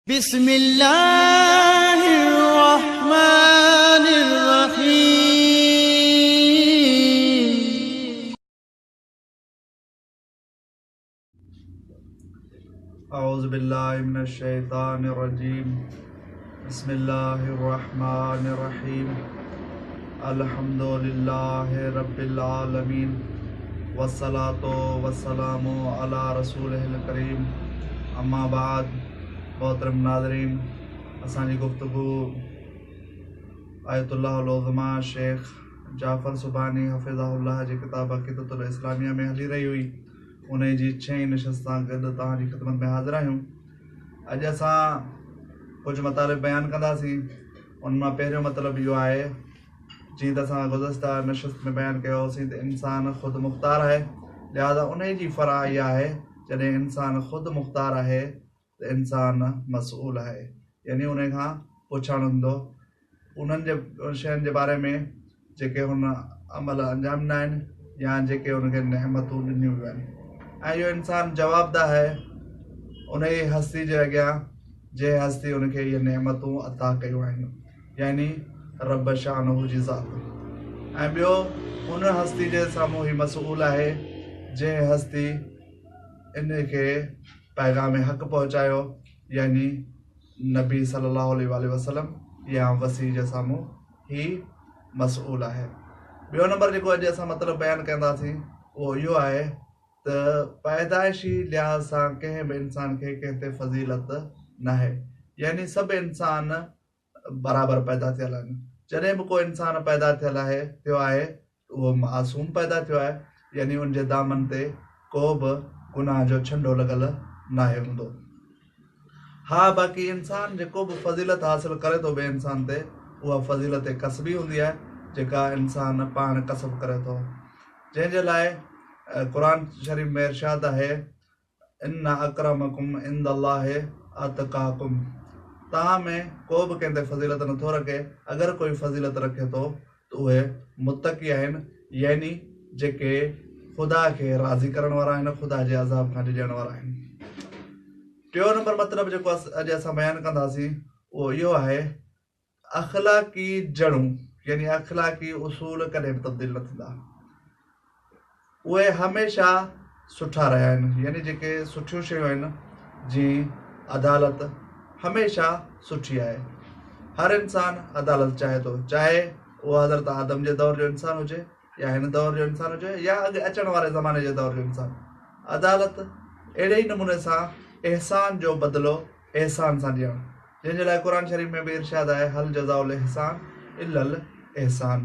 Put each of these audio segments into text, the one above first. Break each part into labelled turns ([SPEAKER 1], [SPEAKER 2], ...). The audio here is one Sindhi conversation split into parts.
[SPEAKER 1] بسم الله الرحمن الرحيم.
[SPEAKER 2] أعوذ بالله من الشيطان الرجيم. بسم الله الرحمن الرحيم. الحمد لله رب العالمين، والصلاة والسلام على رسوله الڪريم. اما بعد، محترم ناظرين، اسان جي گفتگو آيت الله العظميٰ شيخ جعفر سبحاني حفظه الله جي ڪتاب عقيدة الاسلاميه ۾ هلي رهي هئي. انهي جي ڇهين نشست سان گڏ توهان جي خدمت ۾ حاضر آهيون. اڄ اسان ڪجهه مطالب بيان ڪنداسين. ان مان پهريون مطلب اهو آهي، جيئن ته اسان گذشته نشست ۾ بيان ڪيو هوسين ته انسان خود مختار آهي، لهذا انهي جي فرع اها آهي، جڏهن انسان خود مختار آهي ته انسان مسئول آهي، يعني انهي کان پڇاڻو ٿيندو انهن جي شين جي باري ۾ جيڪي هن عمل انجام ڏنا آهن يا جيڪي هن کي نعمتون ڏنيون ويون آهن، ۽ اهو انسان جوابده آهي انهي هستي جي اڳيان جنهن هستي ان کي اهي نعمتون عطا ڪيون آهن، يعني رب شانه جي ذات. ۽ ٻيو ان هستي جي سامهون هي مسئول آهي جنهن هستي ان کي پيغام حق پهچايو، يعني نبي صلي الله عليه واٰله وسلم يا وصي جي سامهون هي مسئول آهي. ٻيو نمبر جيڪو اڄ اسان مطلب بيان ڪنداسين اهو اهو آهي ته پيدائشي لحاظ سان ڪنهن به انسان کي ڪنهن تي فضيلت ناهي، يعني سڀ انسان برابر پيدا ٿيل آهن. جڏهن به ڪو انسان پيدا ٿيل آهي ٿيو آهي اهو معصوم پيدا ٿيو آهي، يعني ان جي دامن تي ڪو به گناهه جو ڇنڊو لڳل ناهي هوندو. ها باقي انسان جيڪو به فضيلت حاصل ڪري ٿو ٻئي انسان تي، اها فضيلت ڪسبي هوندي آهي جيڪا انسان پاڻ ڪسب ڪري ٿو، جنهن جي لاء قرآن شريف ۾ ارشاد آهي، ان اڪرمڪم عند الله اتقاڪم، توهان ۾ ڪو به ڪنهن تي فضيلت نٿو رکي، اگر ڪوئي فضيلت رکي ٿو ته اهي متقي آهن، يعني جيڪي خدا کي راضي ڪرڻ وارا آهن، خدا جي عذاب کان ڊڄڻ وارا آهن. ٽيون نمبر مطلب جيڪو اڄ اسان بيان ڪنداسين اهو اهو آهي اخلاقي جڙون يعني اخلاقي اصول ڪڏهن به تبديل نه ٿيندا، اهي هميشه سٺا رهيا آهن، يعني جيڪي سٺيون شيون آهن جيئن عدالت هميشه سٺي آهي، هر انسان عدالت چاهي ٿو، چاهي اهو حضرت آدم جي دور جو انسان هجي يا هن دور جو انسان هجي يا اڳ اچڻ واري زماني جي دور جو انسان. عدالت اهڙي ئي نموني سان احسان جو بدلو احسان سان ڏيڻ، جنهن جي لاء قرآن شريف ۾ به ارشاد آهي، هل جزاء الاحسان الا الاحسان.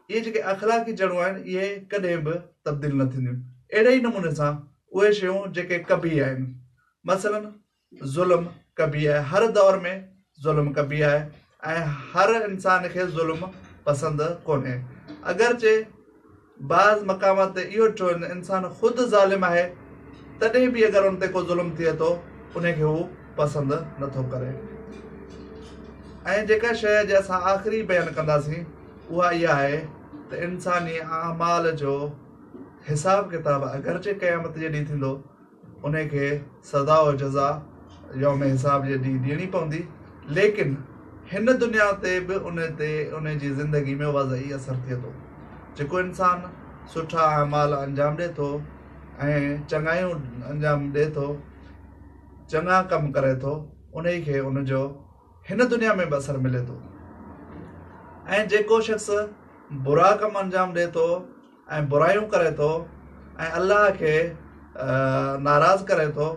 [SPEAKER 2] اهي جيڪي اخلاقي جڙون آهن اهي ڪڏهن به تبديل نه ٿينديون. اهڙي ئي نموني سان اهي شيون جيڪي قبيح آهن، مثلاً ظلم قبيح آهي، هر دور ۾ ظلم قبيح آهي ۽ هر انسان کي ظلم پسند ڪونهي. اگرچه بعض مقامات تي اهو ڏٺو وڃي انسان خود ظالم آهي تڏهن به اگر ان تي ڪو ظلم ٿئي ٿو انهي کي هو پسند نٿو ڪري. ۽ جيڪا شيء اڄ اسان آخري بيان ڪنداسين اها اها آهي ته انساني اعمال جو حساب ڪتاب اگرچه قيامت جي ڏينهن ٿيندو، انهي کي سزا و جزا يوم حساب جي ڏينهن ڏيڻي پوندي، ليڪن هن دنيا تي به ان تي انهي جي زندگي ۾ وضعي اثر ٿئي ٿو. جيڪو انسان سٺا اعمال انجام ڏئي ٿو ۽ چڱايون انجام ڏئي ٿو، چڱا ڪم ڪري ٿو، انهي کي ان جو هن دنيا ۾ به اثر ملي ٿو ۽ جيڪو شخص برا ڪم انجام ڏئي ٿو ۽ برايون ڪري ٿو ۽ الله کي ناراض ڪري ٿو،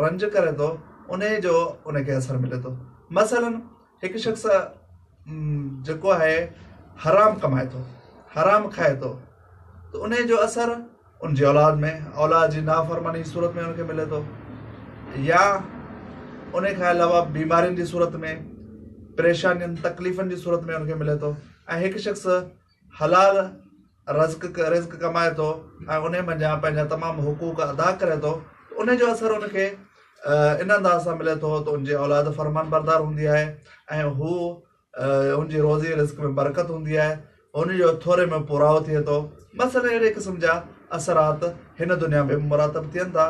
[SPEAKER 2] رنج ڪري ٿو، انهي جو ان کي اثر ملي ٿو. مثلاً هڪ شخص جيڪو آهي حرام ڪمائي ٿو، حرام کائي ٿو ته انهي جو اثر ان جي اولاد ۾، اولاد جي نافرماني جي صورت ۾ ان کي ملي ٿو، يا انهي کان علاوه بيمارين جي صورت ۾، پريشانين تڪليفن جي صورت ۾ ان کي ملي ٿو. ۽ هڪ شخص حلال رزق ڪمائي ٿو ۽ انهي منجهان پنهنجا تمام حقوق ادا ڪري ٿو ته انهي جو اثر ان کي ان انداز سان ملي ٿو ته ان جي اولاد فرمانبردار هوندي آهي ۽ هو ان جي روزي رزق ۾ برڪت هوندي آهي، ان جو ٿوري ۾ پورائو ٿئي ٿو. مثلاً اهڙي قسم جا اثرات هن دنيا ۾ به مرتب ٿين ٿا.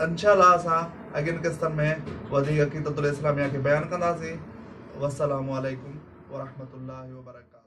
[SPEAKER 2] انشاء الله اسان اڳين قسطن ۾ وڌيڪ عقيدة الاسلاميه کي بيان ڪنداسين. والسلام عليڪم ورحمة الله وبرڪاته.